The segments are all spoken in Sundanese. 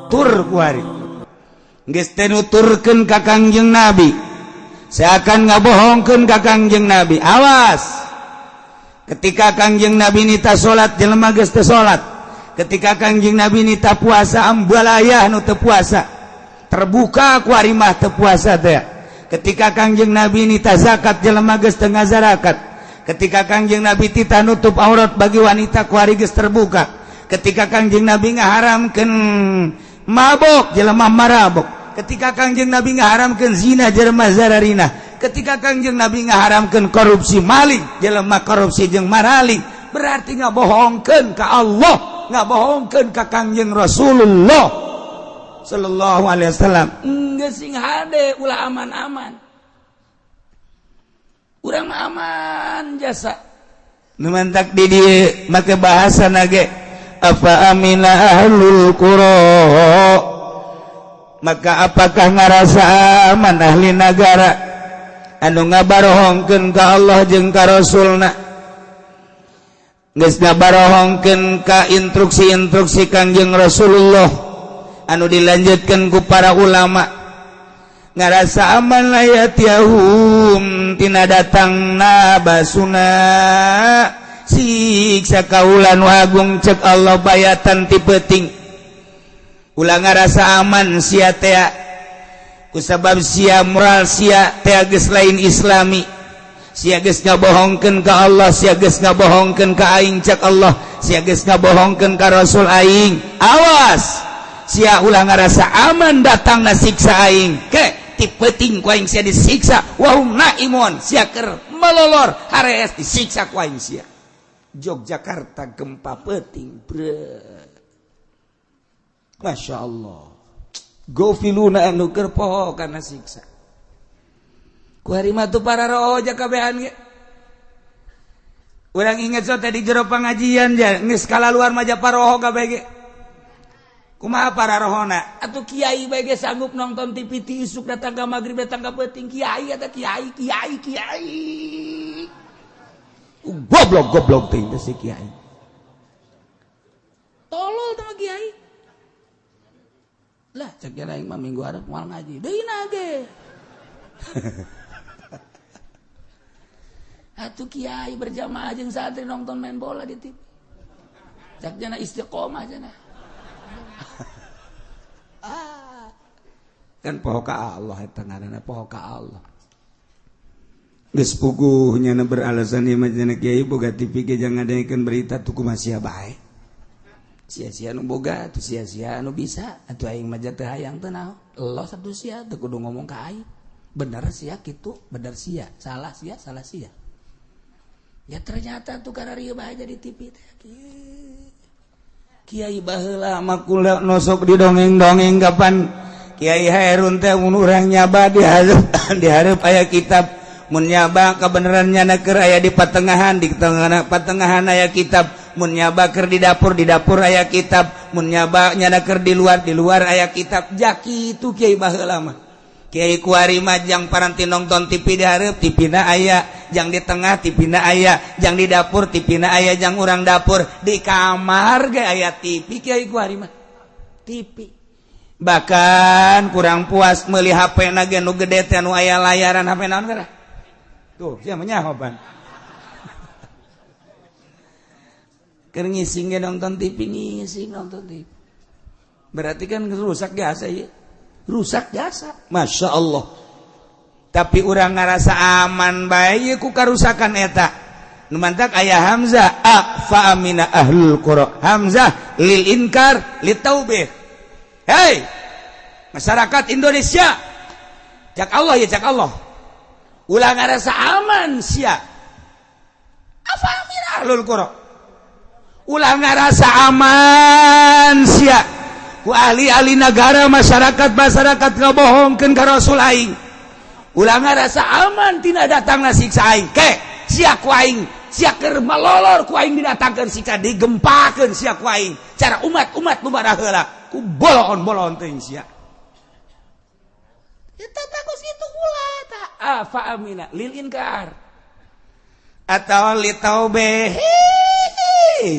Tur kuari geus teh nuturkeun ka Kangjeng Nabi, seakan ngabohongkeun ka Kangjeng Nabi. Awas, ketika Kangjeng Nabi nita salat, jelema geus teu salat. Ketika Kangjeng Nabi nita puasa, ambalayah nu teu puasa, terbuka kuari mah teu puasa teh. Ketika Kangjeng Nabi nita zakat, jelema geus teu ngazarakat. Ketika Kangjeng Nabi tita nutup aurat bagi wanita, kuari geus terbuka. Ketika Kangjeng Nabi ngaharamkeun mabok, jelema marabok. Ketika Kangjeng Nabi ngaharamkeun zina, jelema zararina. Ketika Kangjeng Nabi ngaharamkeun korupsi, maling, jelema korupsi jeung maraling. Berarti ngabohongkeun ka Allah, ngabohongkeun ka Kangjeng Rasulullah sallallahu alaihi wasallam. Geus sing hade, ulah aman-aman. Urang mah aman jasa. Nu mantak di dieu make bahasa nage afa amina ahlul qura, maka apakah ngarasa aman ahli nagara anu ngabarohongkeun ka Allah jeung ka Rasulna, geus ngabarohongkeun ka instruksi-instruksi Kangjeng Rasulullah anu dilanjutkan ku para ulama, ngarasa aman la yatiyahum tina datangna basuna siksa kaula nu agung, cek Allah, bayatan ti peuting. Ulah ngarasa aman sia teh, kusabab sia moral sia teh geus lain islami. Sia geus ngabohongkeun ka Allah, sia geus ngabohongkeun ka aing, cek Allah, sia geus ngabohongkeun ka Rasul aing. Awas sia, ulah ngarasa aman datangna siksa aing ke ti peuting. Ku aing sia disiksa wahum naimun, sia keur melolor harees disiksa ku aing sia. Yogyakarta gempa peuting bre, Masya Allah, gofiluna anu keur poho kana siksa. Ku hari mah tuh para roja kabehan ge. Urang inget so tadi jero pengajian ja geus kalaluar mah paroho kabeh ge. Kumaha para rohona atuh? Kiai bae ge sanggup nonton TV ti isuk datang ka magrib, datang ka peuting. Kiai eta, kiai kiai kiai goblok goblok teh si kiai tolol teh kiai lah. Cek aing mah minggu hareup moal ngaji deui ge. Atuh kiai berjamaah jeung santri nonton main bola di TV, cek jana istiqomah jana. Ah. Kan poho ka Allah eta, ngaranna poho ka Allah. Geus puguh nyana beralasan ieu mah cenah, kiai boga TV ge jangan ngadengekeun berita tuh, kumaha sia bae. Sia-sia nu boga atuh, sia-sia nu bisa atuh. Aing mah teu hayang teu naon. Los atuh sia, teu kudu ngomong ka aing. Bener sia kitu, bener sia, salah sia, salah sia. Ya ternyata tuh karena rieu bae di TV teh. Kiai baheula mah kula nosok di dongeng-dongeng, kapan Kiai Hairun teh mun urang nyaba di hareup, di hareup aya kitab. Mun nyaba kebenaran nyana keur aya di patengahan, di tengah patengahan aya kitab. Mun nyaba keur di dapur, di dapur aya kitab. Mun nyaba nyana keur di luar, di luar aya kitab. Jaki itu kiai baheula mah. Kiai kuari mah jang paranti nonton TV di hareup, TV na aya, jang di tengah TV na aya, jang di dapur TV na aya, jang urang dapur di kamar ge aya TV. Kiai kuari mah TV. Bahkan kurang puas meuli HP na ge nu gede teh, nu aya layaran. HP naon geura tuh sia mah nyaho pan. Keur ngising ge nonton TV, ngising nonton TV. Berarti kan rusak jasa ya, rusak jasa. Masya Allah, tapi urang ngarasa aman bae ku karusakan eta. Nu mantak aya hamzah a fa amina ahlul qura, hamzah lil inkar litaubih. Hei masyarakat Indonesia, cak Allah ya, cak Allah, ulah ngarasa aman sia. Afa amina ahlul qura, ulah ngarasa aman sia ku ahli-ahli negara, masyarakat masyarakat ngabohongkeun ka Rasul aing. Ulah ngarasa aman tina datangna siksa aing. Ke sia ku aing, sia keur malolor ku aing didatangkeun siksa, digempakeun sia ku aing cara umat-umat nu baraheula ku bolon-bolon teuing sia. Eta bagus itu, ulah ta afa amina lil inkar atau li taubeh,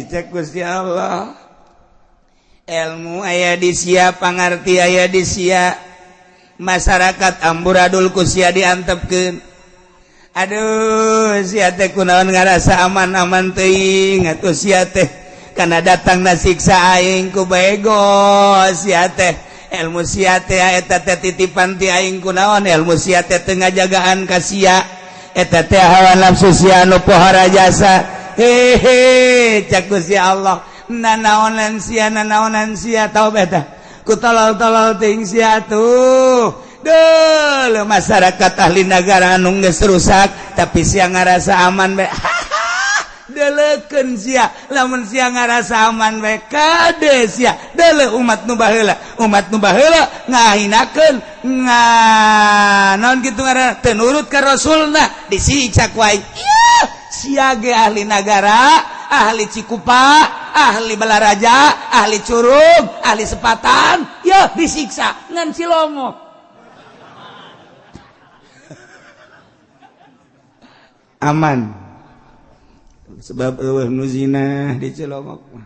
cek Gusti Allah. Ilmu aya di sia, pangarti aya di sia, masyarakat amburadul ku sia diantepkeun. Aduh, sia teh kunaon ngarasa aman-aman teuing atuh sia teh, kana datangna siksa aing ku bego sia teh. Ilmu sia teh eta teh titipan ti aing, kunaon ilmu sia teh teu ngajagaan ka sia, eta teh hawa nafsu sia anu pohara jasa. Hehe, cak Gusti Allah, nanaonan sia, nanaonan sia, tau beta ku tolol-tolol teuing sia tuh. Duh, masyarakat ahli negara anu geus rusak tapi sia ngarasa aman bae. Deleukeun sia, lamun sia ngarasa aman bae, kade sia deuleu umat nu baheula. Umat nu baheula ngahinakeun, nga naon kitu ngaranna, teu nurut ka rasulna, disiksa ku aing. Ieu sia ge ahli nagara, ahli Cikupa, ahli Balaraja, ahli Curug, ahli Sepatan, ya disiksa ngan Cilongok. Aman sebab eueuh nu zina di Cilongok mah.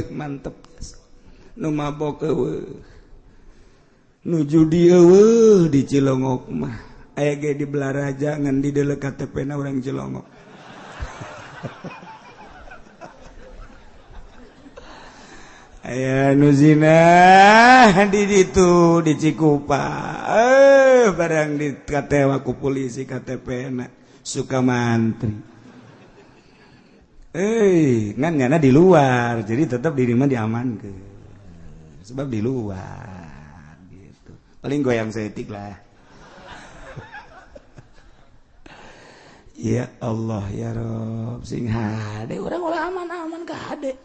Mantep, nu mabok eueuh, nu judi eueuh di Cilongok mah. Aya ge di Balaraja ngan di deuleu KTP na urang Cilongok. Aya nu zina di ditu di Cikupa, barang di katewa ku polisi KTP na suka mantri. Ngan nyana di luar, jadi tetap di rumah diamankeun sebab di luar gitu, paling goyang setik lah. Ya Allah ya Rob, sing hade urang ulah aman-aman kade.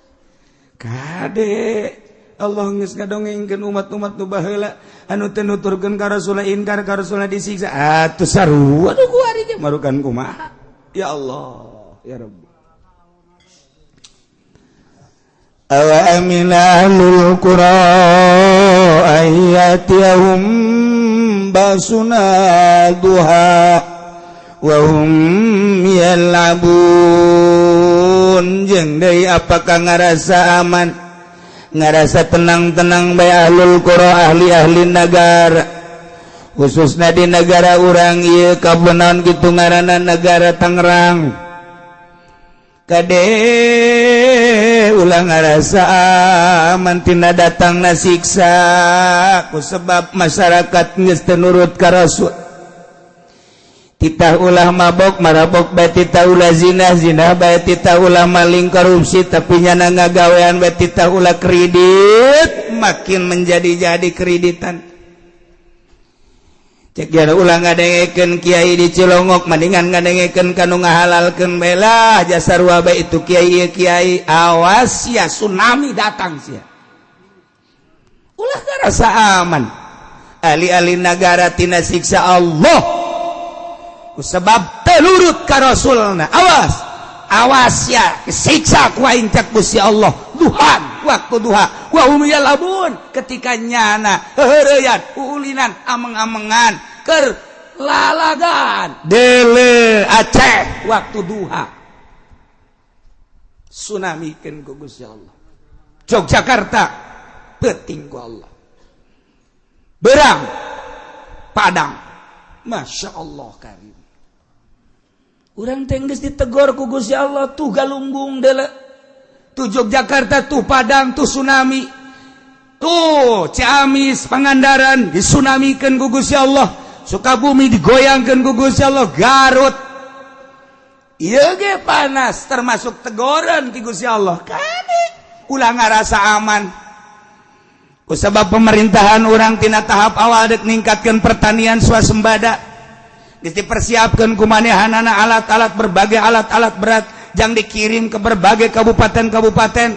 Kade Allah geus ngadongengkeun umat-umat nu baheula anu teu nuturkeun ka Rasulna, inkar ka Rasulna, disiksa. Atuh sarua aduh ku ari ge marukan kumaha. Ya Allah ya Rabbi. Awa amina ahlul qura ayatihum basuna duha wa hum yal'abun. Jeung deui apakah ngarasa aman, ngarasa tenang-tenang bae ahlul qura, ahli-ahli nagara, khususna di negara urang ieu kabenaon kitu ngaranna negara Tangerang. Kade ulah ngarasa aman tina datangna siksa ku sebab masyarakat geus teu nurut ka Rasul. Titah ulah mabok marabok bae, titah ulah zina zina bae, titah ulah maling korupsi tapi nyana ngagawean bae, titah ulah kredit makin menjadi-jadi kreditan. Cek jana ulah ngadengekeun kiai di Cilongok, mendingan ngadengekeun kanu ngahalalkeun bae lah, jasa sarua bae itu kiai ieu kiai. Awas sia tsunami datang sia. Ulah ngarasa aman ahli-ahli nagara tina siksa Allah sebab telurut ka Rasulna. Awas, awas ya siksa ku aing cak Gusti Allah. Duhan waktu duha wa hum yalabun, ketika nyana heureyan ulinan ameng-amengan keur lalagan dele Aceh waktu duha tsunamikeun ku Gusti Allah. Yogyakarta peuting ku Allah, berang Padang, Masya Allah karim. Urang teh geus ditegor ku Gusti Allah, tuh Galunggung deuleu, tuh Yogyakarta, tuh Padang, tuh tsunami, tuh Ciamis, Pangandaran disunamikeun ku Gusti Allah, Sukabumi digoyangkeun ku Gusti Allah, Garut ieu ge panas termasuk tegoran ti Gusti Allah. Kade ulah ngarasa aman ku sabab pemerintahan urang tina tahap awal dek ningkatkeun pertanian swasembada, dipersiapkan kumanehanana alat-alat, berbagai alat-alat berat yang dikirim ke berbagai kabupaten-kabupaten,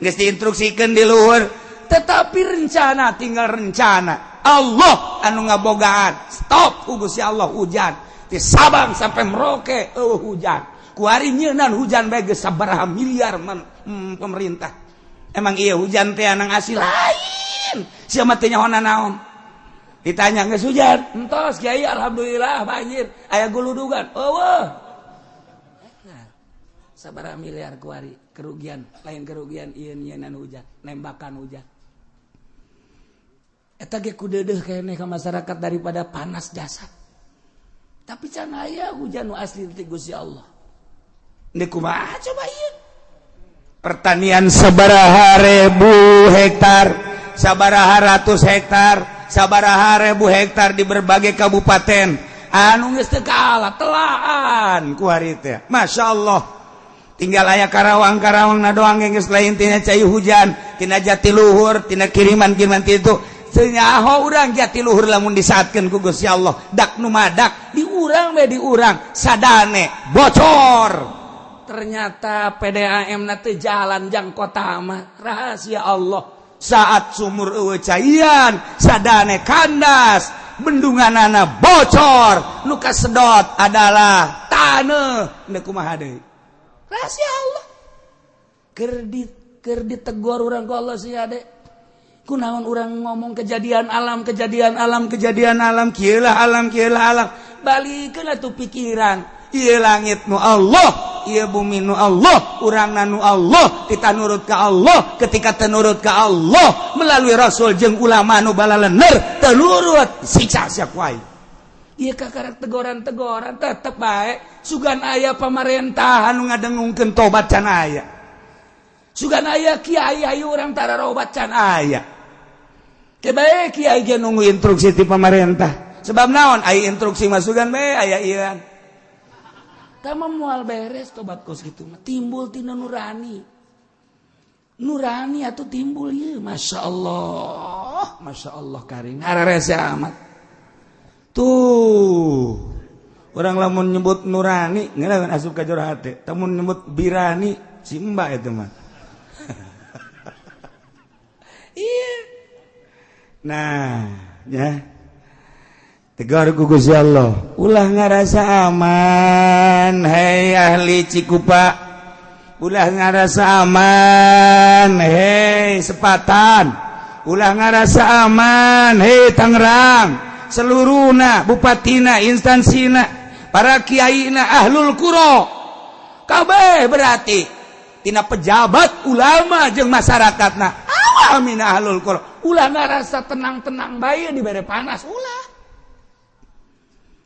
geus diinstruksikan di luhur, tetapi rencana tinggal rencana. Allah anu ngabogaan stop ku Gusti Allah hujan di Sabang sampai Merauke eueuh hujan. Kuari nyeunan hujan bae geus sabaraha miliar pemerintah. Emang iya hujan teh anang asli lain sia mah teu nyaho naon. Ditanya geus hujan, entos kiai alhamdulillah banjir, aya guludugan. Eueuh. Sabaraha miliar kuari kerugian, lain kerugian ieu nyienan hujan, nembakan hujan. Eta ge kudeudeuh keneh ka masyarakat daripada panas jasad. Tapi can aya hujan nu asli ti Gusti Allah. Ini kumaha coba ieu? Pertanian sabaraha ribu hektar, sabaraha ratus hektar, sabaraha ribu hektar di berbagai kabupaten anu geus teu kaala telaan ku hari teh. Masya Allah, tinggal aya Karawang-Karawang na doang geus lain tina cai hujan, tina jatiluhur, tina kiriman-kiriman itu. Senyaho urang jatiluhur lamun disaatkeun ku Gusti Allah, dak nu madak di urang we, di urang sadane bocor. Ternyata PDAM na teu jalan jang kota mah rahasia Allah. Saat sumur eueuh caian, sadane kandas, bendunganana bocor, nu kasedot adalah taneuh. Ndek kumaha deui? Rahasia Allah. Keur ditegor urang ku Allah sih ade. Kunaon urang ngomong kejadian alam, kejadian alam, kejadian alam, kieu lah alam, kieu lah alam. Balikeun atuh pikiran. Ieu langit nu Allah, ieu bumi nu Allah, urangna nu Allah, kita nurut ka Allah. Ketika tenurut ka Allah melalui Rasul jeung ulama nu balalener, tenurut siksa sia ku aing. Ieu kakarak tegoran-tegoran tetep bae. Sugan aya pamarentahan nu ngadengungkeun tobat can aya. Sugan aya kiai ayu urang tararobat can aya. Kebae kiai ge nunggu instruksi ti pamarentah. Sebab naon aya instruksi masukan bae aya ieu. Tama moal beres tobat kos gitu mah timbul tina nurani. Nurani atau timbul ieu, Masya Allah. Masya Allah karing hararese amat. Tuh. Orang lamun nyebut nurani ngelawan asup ka jero hate. Lamun nyebut birani si mbak itu mah. Iya. Nah, ya. Tegar ku Gusti Allah. Ulah ngarasa aman, hei ahli Cikupa. Ulah ngarasa aman, hei Sepatan. Ulah ngarasa aman, hei Tangerang. Seluruhna, bupatina, instansina, para kiaina, ahlul qura. Kabeh berarti tina pejabat, ulama jeung masyarakatna. Amin ahlul qura. Ulah ngarasa tenang-tenang bae dibere panas, ulah.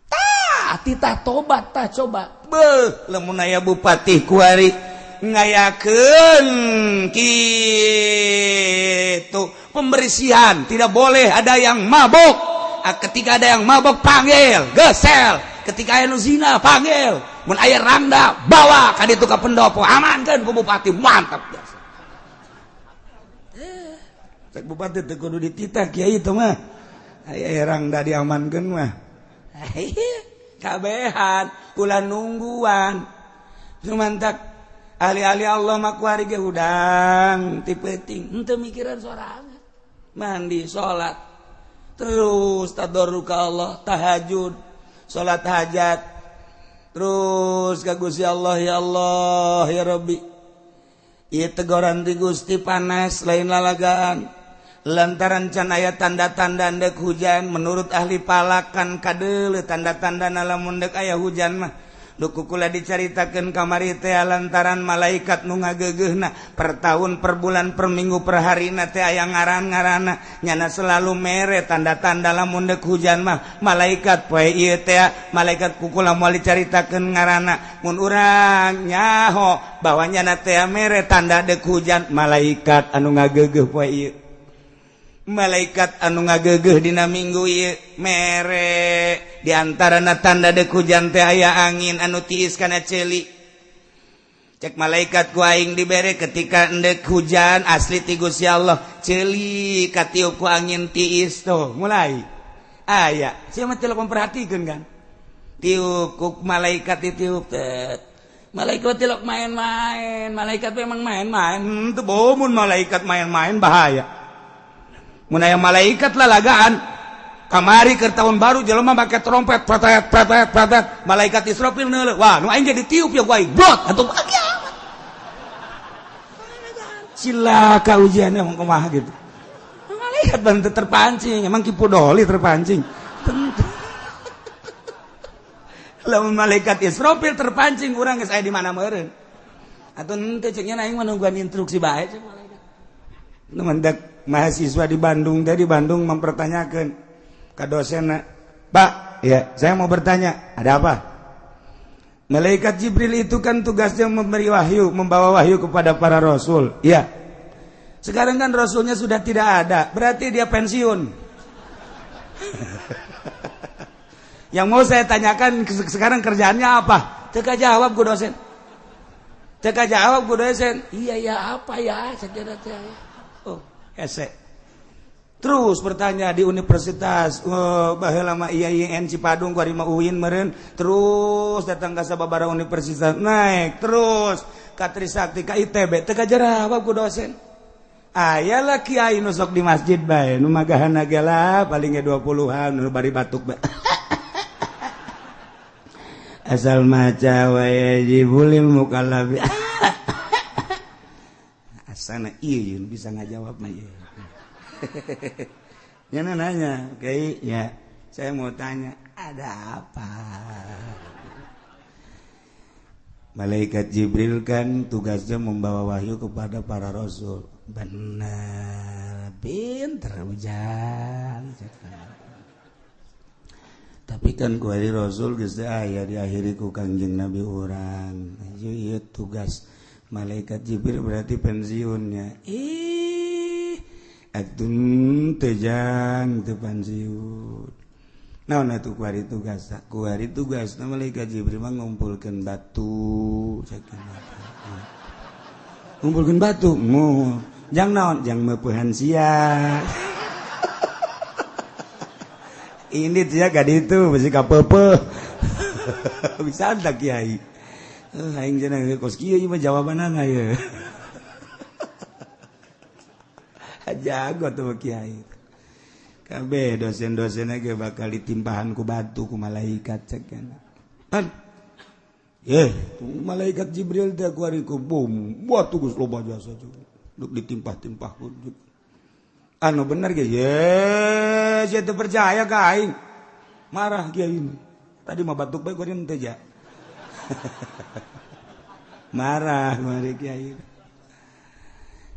Tah, titah tobat tah coba. Beuh, lamun aya bupati kuari ngayakeun kitu pembersihan, tidak boleh ada yang mabok. Ah, ketika ada yang mabok panggil, gesel. Ketika aya nu zina panggil. Mun aya rangda bawa ka ditu ka pendopo, amankeun ku bupati, mantap biasa. Cek bupati teu kudu dititah kiai itu mah. Aya rangda diamankeun mah. Kabehan ulah nungguan. Cuman tak ahli-ahli Allah mah kuari ge hudang ti peuting, henteu mikiran sorangan. Mandi, salat, terus tadarru ka Allah, tahajud, salat hajat, terus ka Gusti Allah, ya Allah, ya Rabbi. Ieu tegoran ti Gusti panas lain lalagaan. Lantaran can aya tanda-tanda ndek hujan menurut ahli palakan kadeuleu tanda-tanda lamun ndek aya hujan mah. Nu kula dicaritakeun kamari teh lantaran malaikat nu ngageugeuhna per tahun, per bulan, per minggu, per harina teh aya ngaran-ngaranna, nyana selalu mere tanda-tanda lamun deuk hujan mah malaikat poe ieu teh malaikat kukula moal dicaritakeun ngaranna. Mun urang nyaho bahwa nyana teh mere tanda deuk hujan malaikat anu ngageugeuh poe ieu, malaikat anu ngageugeuh dina minggu ieu mere diantarana tanda dek hujan teh aya angin anu tiis kana ceuli. Cek malaikat ku aing dibere ketika endek hujan asli ti Gusti Allah, ceuli katiup ku angin tiis tuh mulai aya. Sia mah teu memperhatikeun kan, tiup ku malaikat ditiup tet. Malaikat tilok main-main, malaikat memang main-main. Teu bomun malaikat main-main bahaya. Mun aya malaikat lalagaan kamari ke tahun baru jelema make trompet pretet pretet pretet, malaikat Israfil neuleuh, wah nu aing jadi tiup ya ku aing blot atuh kiamat. Cilaka ujiannya emang kumaha gitu. Malaikat bantu terpancing, emang Ki Pudoli terpancing. Tentu. Lamun malaikat Israfil terpancing urang geus aya di mana meureun. Atau henteu ceknya aing mah nungguan instruksi bae cek malaikat. Nu mendak mahasiswa di Bandung teh di Bandung mempertanyakan ka dosenna, "Pak, ya, saya mau bertanya, ada apa?" Malaikat Jibril itu kan tugasnya memberi wahyu, membawa wahyu kepada para rasul. Iya. Sekarang kan rasulnya sudah tidak ada, berarti dia pensiun. Yang mau saya tanyakan sekarang kerjaannya apa? Teka jawab ku dosen. Teka jawab ku dosen. Iya ya apa ya? Saya oh, hese. Terus bertanya di universitas, oh, baheula mah IAIN Cipadung ku ari mah UIN meureun, terus datang ka sababaraha universitas, naik terus ka Trisakti ka ITB, teka jawab ku dosen. Aya lah kiai nu sok di masjid bae, nu magahana ge lah paling ge 20-an nu bari batuk bae. Asal maca wa yajibul mukallafi. Asana ieu bisa ngajawab mah ieu. Nya nanya, kiai ya, saya mau tanya, ada apa? Malaikat Jibril kan tugasnya membawa wahyu kepada para rasul. Benar, pinter ujang. Tapi kan ku hari rasul geus teu aya diakhiri ku Kangjeng Nabi urang. Ieu tugas malaikat Jibril berarti pensiunnya. Ih, atuh teu jang teu pensiun. Naon atuh ku hari tugas? Ku hari tugas malaikat Jibril mah ngumpulkeun batu, ngumpulkeun batu, mu jang naon? Jang meupehan sia. Ini dia gak itu mesti kapepe. Bisa tak kiai? Aing cenah kos kieu ieu mah jawabanana ye. Jago tuh kiai. Kabeh dosen-dosenna ge bakal ditimpahan ku batu ku malaikat cek kan. Ye, malaikat Jibril teh ku ari ku bom, batu geus loba jasa duk ditimpah-timpah ku. Anu bener ge, ye, saya teu percaya ka aing. Marah kiai ini. Tadi mah batuk bae kuring teh ja. Marah mari kiai.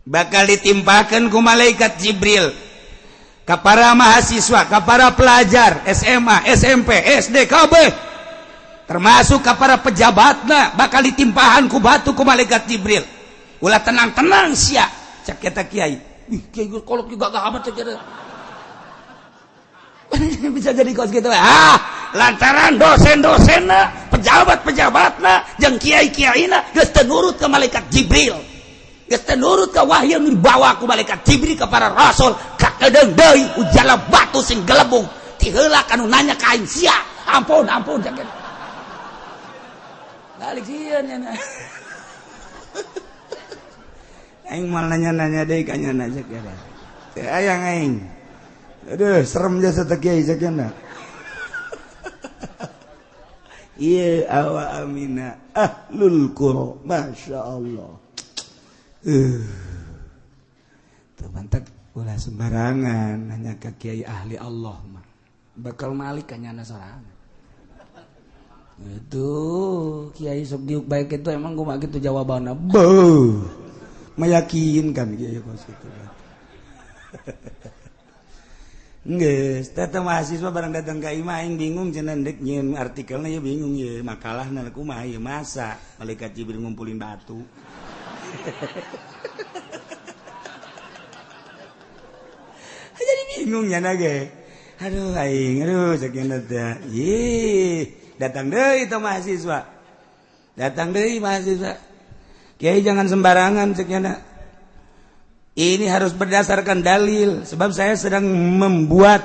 Bakal ditimpakeun ku malaikat Jibril ka para mahasiswa, ka para pelajar SMA, SMP, SD, KB, termasuk ka para pejabatna bakal ditimpahan ku batu ku malaikat Jibril. Ulah tenang-tenang sia, cek eta kiai. Ih, kiai kolot juga gak amat cek eta. Bisa jadi kos gitu. Ah, lantaran dosen-dosenna, pejabat-pejabatna, jeung kiai-kiaina geus teu nurut ka malaikat Jibril. Geus teu nurut ka wahyu nu dibawa ku malaikat Jibril ka para rasul, kakedeung deui ujala batu sing gelebung. Ti heula kanu nanya ka aing sia. Ampun, ampun cek eta. Balik sieun nya. Aing mal nanya-nanya deui ka nya cek eta. Teu aya aing. Aduh, serem jasa teh kiai cek nya. Ieu awa amina ahlul qura, masya Allah. Teu mantak ulah sembarangan nanya ka kiai ahli Allah mah. Bakal malik ka nyana sorangan. Itu kiai sok diuk baik itu emang gua mah kitu jawabanna. Beuh. Meyakinkan kiai kos kitu. Geus, teh mahasiswa barang datang ka imah aing bingung cenah deuk nyieun artikelna ye bingung ye makalahna kumaha ye masa malaikat Jibril ngumpulin batu. Jadi bingung nya ge. Aduh aing, aduh sakieu teh. Ih, datang deui teh mahasiswa. Datang deui mahasiswa. Kiai jangan sembarangan cek nya. Ini harus berdasarkan dalil, sebab saya sedang membuat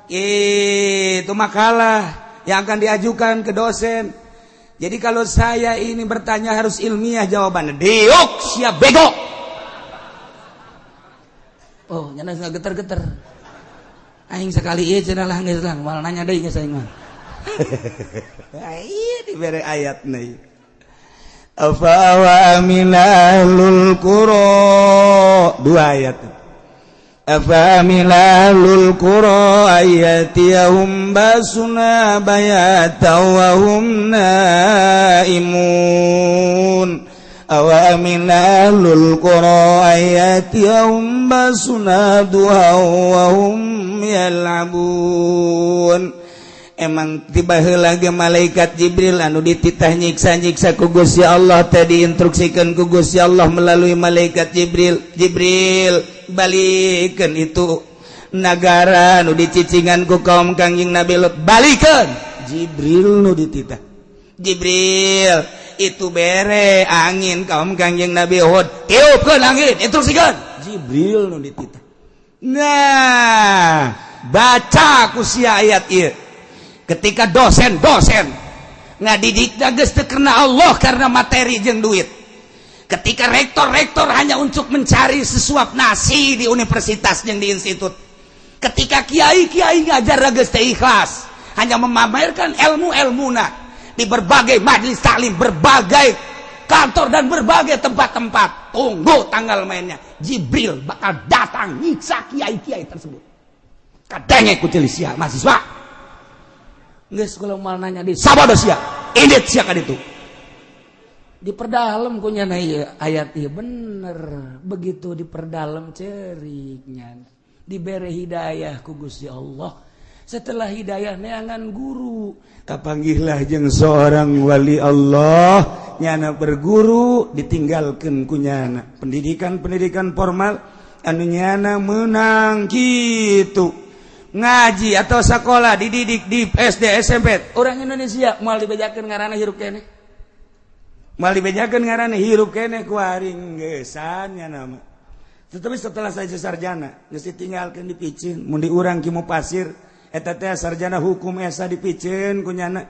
itu makalah yang akan diajukan ke dosen. Jadi kalau saya ini bertanya harus ilmiah jawabannya. Diuk siap bego. Oh, nyana geter-geter. Aing sekali ieu cenah lah geus lah, moal nanya deui geus aing mah. Ieu dibere ayatna ieu. Afa wa aminalul qura, dua ayat. Afa aminalul qura ayatiyahum basuna bayata wa hum naimun. Awa amina ahlul qura ayatiyahum basuna duha wa hum yal'abun. Emang tiba heula ge malaikat Jibril anu dititah nyiksa-nyiksa ku Gusti Allah teh diinstruksikan ku Gusti Allah melalui malaikat Jibril. Jibril, balikeun itu nagara nu dicicingan ku kaum Kangjeng Nabi Lut, balikeun. Jibril nu dititah. Jibril, itu bere angin kaum Kangjeng Nabi Hud, tiupkeun angin, instruksikan. Jibril nu dititah. Nah, baca ku sia ayat ieu. Ketika dosen-dosen ngadidik geus teu karena Allah, karena materi jeung duit. Ketika rektor-rektor hanya untuk mencari sesuap nasi di universitas jeung di institut. Ketika kiai-kiai ngajar geus teu ikhlas, hanya memamerkan ilmu-ilmuna di berbagai majelis taklim, berbagai kantor dan berbagai tempat-tempat. Tunggu tanggal mainnya. Jibril bakal datang nyiksa kiai-kiai tersebut. Kadenge ku sia mahasiswa. Geus kalau mal nanya di sabodo sia. Indit sia ka ditu. Diperdalam ku nyana ieu ayat ieu, bener. Begitu diperdalam ceriknya. Dibere hidayah ku Gusti Allah. Setelah hidayah neangan guru, kapanggihlah jeung seorang wali Allah, nyana berguru, ditinggalkan ku nyana pendidikan-pendidikan formal anu nyana menang gitu ngaji atau sekolah, dididik di SD SMP. Orang Indonesia moal dibejakeun ngaranna hirup keneh, moal dibejakeun ngaranna hirup keneh ku aring geusan nya nama. Tetapi setelah saya sarjana geus ditinggalkeun, dipiceun mun di urang Kimo Pasir eta teh sarjana hukum esa dipiceun ku nyana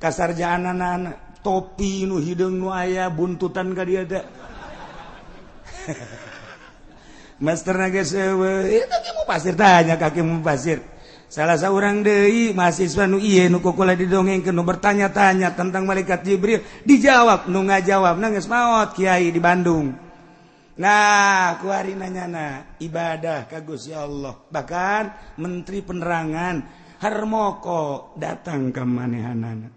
kasarjanana topi nu hideung nu aya buntutan ka dia teh. Master geus eueuh itu Kimo Pasir, tanya ka Kimo Pasir. Salah seorang deui mahasiswa nu ieu nu kokola didongengkeun nu bertanya-tanya tentang malaikat Jibril, dijawab nu ngajawab geus maot, kiai di Bandung. Nah, kuari nanyana ibadah ka Gusti Allah. Bahkan menteri penerangan Harmoko datang ke manehanana,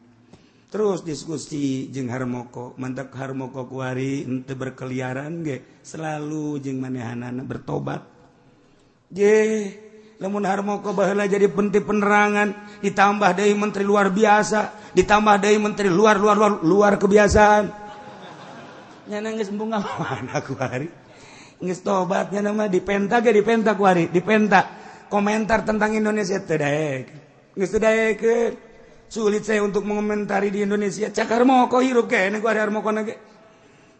terus diskusi jeung Harmoko. Mantap Harmoko kuari ente berkeliaran ge selalu jeung manehanana bertobat. Je lamun Harmoko baheula jadi menteri penerangan, ditambah deui menteri luar biasa, ditambah deui menteri luar luar luar luar kebiasaan, nyana geus embung mana kuari geus tobat. Nyana mah dipenta ge, dipenta kuari, dipenta komentar tentang Indonesia teu daek, geus teu daekeun. Sulit saya untuk mengomentari di Indonesia, cak Harmoko. Hirup kene kuari Harmoko ge.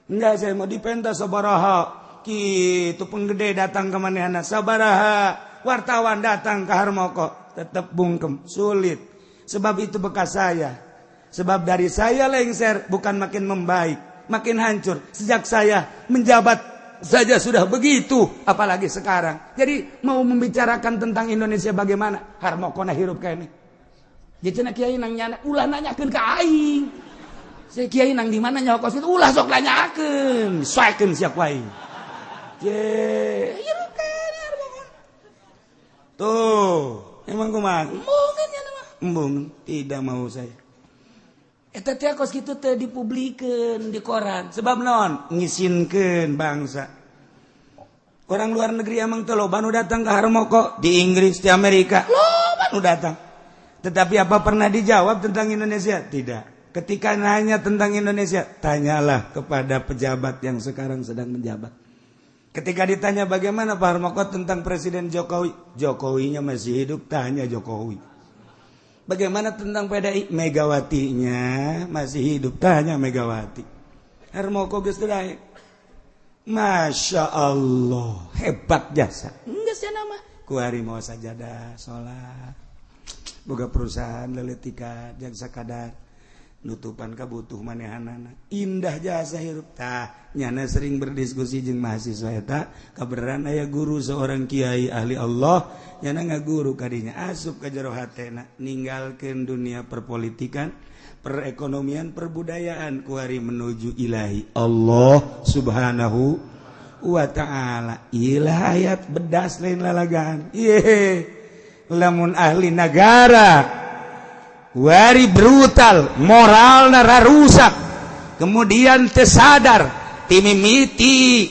Enggak, saya mau dipenta sabaraha kitu penggede datang ke manehana, sabaraha wartawan datang ke Harmoko, tetap bungkem, sulit. Sebab itu bekas saya, sebab dari saya lengser bukan makin membaik, makin hancur. Sejak saya menjabat saja sudah begitu, apalagi sekarang. Jadi mau membicarakan tentang Indonesia bagaimana? Harmoko na hirup kene. Jadi cenah kiai nang nyana ulah nanyakeun ka aing. Saya kiai nang di mana nyaho kos itu ulah sok nanyakeun, soekeun sia ku aing. Je, hirup kene Harmoko. Tuh, emang kumaha? Embungan ya mah. Embung, tidak mau saya. Eta teh kos kitu teh dipublikeun di koran. Sebab naon? Ngisinkeun bangsa. Orang luar negeri emang teh loba nu datang ke Harmoko, di Inggris, di Amerika, loba nu datang. Tetapi apa pernah dijawab tentang Indonesia? Tidak. Ketika nanya tentang Indonesia, tanyalah kepada pejabat yang sekarang sedang menjabat. Ketika ditanya bagaimana Pak Harmoko tentang Presiden Jokowi, Jokowinya masih hidup, tanya Jokowi. Bagaimana tentang PDI? Megawatinya masih hidup, tanya Megawati. Harmoko geus teu daek. Masya Allah, hebat jasa. Enggak sih nama. Kuari mau sajadah, sholat. Boga perusahaan leletika, jang sakadar nutupan kabutuh manehanana. Indah jasa hirup tah. Nyana sering berdiskusi jeung mahasiswa eta, kabeneran aya guru seorang kiai ahli Allah, nyana ngaguru kadinya asup ka jero hatena ninggalkeun dunia perpolitikan, perekonomian, perbudayaan, kuari menuju ilahi Allah Subhanahu wa ta'ala. Ilah ayat bedas lain lalagaan. Ye, lamun ahli negara wari brutal, moral rusak, kemudian tersadar Ti mimiti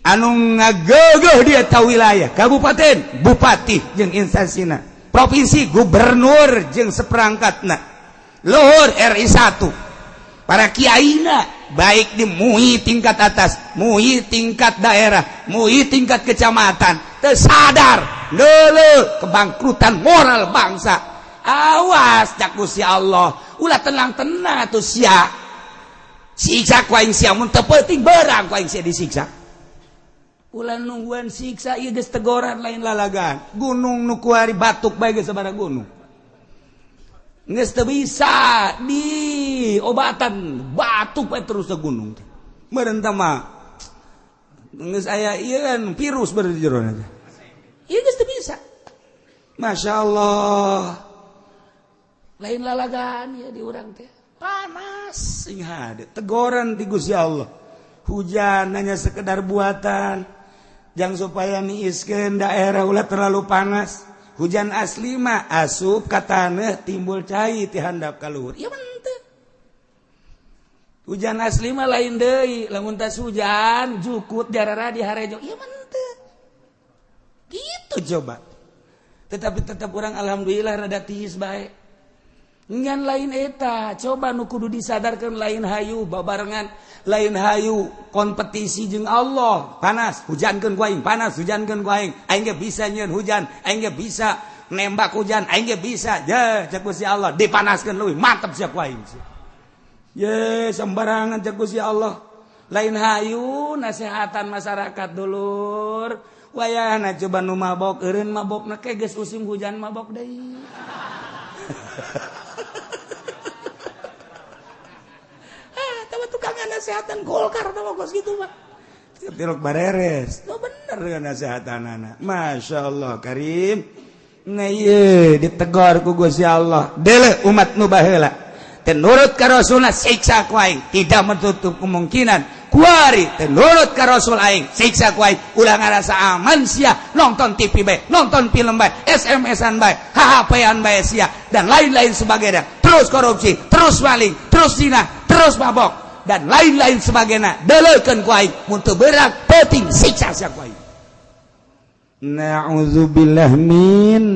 anu ngagegeh dia tahu wilayah kabupaten, bupati jeung instansina, provinsi, gubernur jeung seperangkatna, luhur RI 1, para kiaina, baik di MUI tingkat atas, MUI tingkat daerah, MUI tingkat kecamatan, tersadar dulu kebangkrutan moral bangsa. Awas, cak Gusti Allah, ulah tenang-tenang atuh sia, siksa ku aing sia. Mun teu penting berang ku aing sia disiksa. Ulah nungguan siksa, ieu geus tegoran, lain lalagan. Gunung nu kuari batuk bae geus sabaraha gunung geus teu bisa di obatan, batuk bae terus ke gunung teh. Meureun tah mah geus aya ieu kan virus beureun di jero teh. Ieu geus teu bisa. Masya Allah, lain lalagan ya di urang teh. Panas sing hade tegoran ti Gusti Allah. Hujan hanya sekedar buatan jang supaya niiskeun daerah ulah terlalu panas. Hujan asli mah asup ka taneuh, timbul cai ti handap ka luhur. Ieu mah henteu. Hujan asli mah lain deui, lamun tas hujan jukut jarara di harejo. Ieu mah henteu gitu. Coba, tetapi tetap orang alhamdulillah rada tiis bae. Ngan lain eta, coba nu kudu disadarkan, lain hayu babarengan, lain hayu kompetisi jeung Allah. Panas, hujankeun ku aing, panas, hujankeun ku aing. Aing ge bisa nyieun hujan, aing ge bisa nembak hujan, aing ge bisa. Je, cek Gusti Allah, dipanaskeun leuwih mantep sia ku aing. Ye, sembarangan cek Gusti Allah. Lain hayu nasehatan masyarakat, dulur. Wayahna coba nu mabok eureun mabokna ke geus musim hujan mabok deui. Ah, tawa tukang nasehatan Golkar tawa kos gitu mah. Tilok bareres. Oh, bener dengan nasehatan anak. Masya Allah Karim. Nah ieu ditegor ku Gusti Allah. Dele umat nu baheula. Teu nurut ka Rasulna, siksa ku aing. Tidak menutup kemungkinan kuari teu nurut ka Rasul aing, siksa ku aing. Ulah ngarasa aman sia, nonton TV bae, nonton film bae, SMS-an bae, HP-an bae sia dan lain-lain sebagainya. Terus korupsi, terus maling, terus zina, terus mabok dan lain-lain sebagainya. Deleukeun ku aing, mun teu beurang peuting siksa sia ku aing. Na'udzubillah min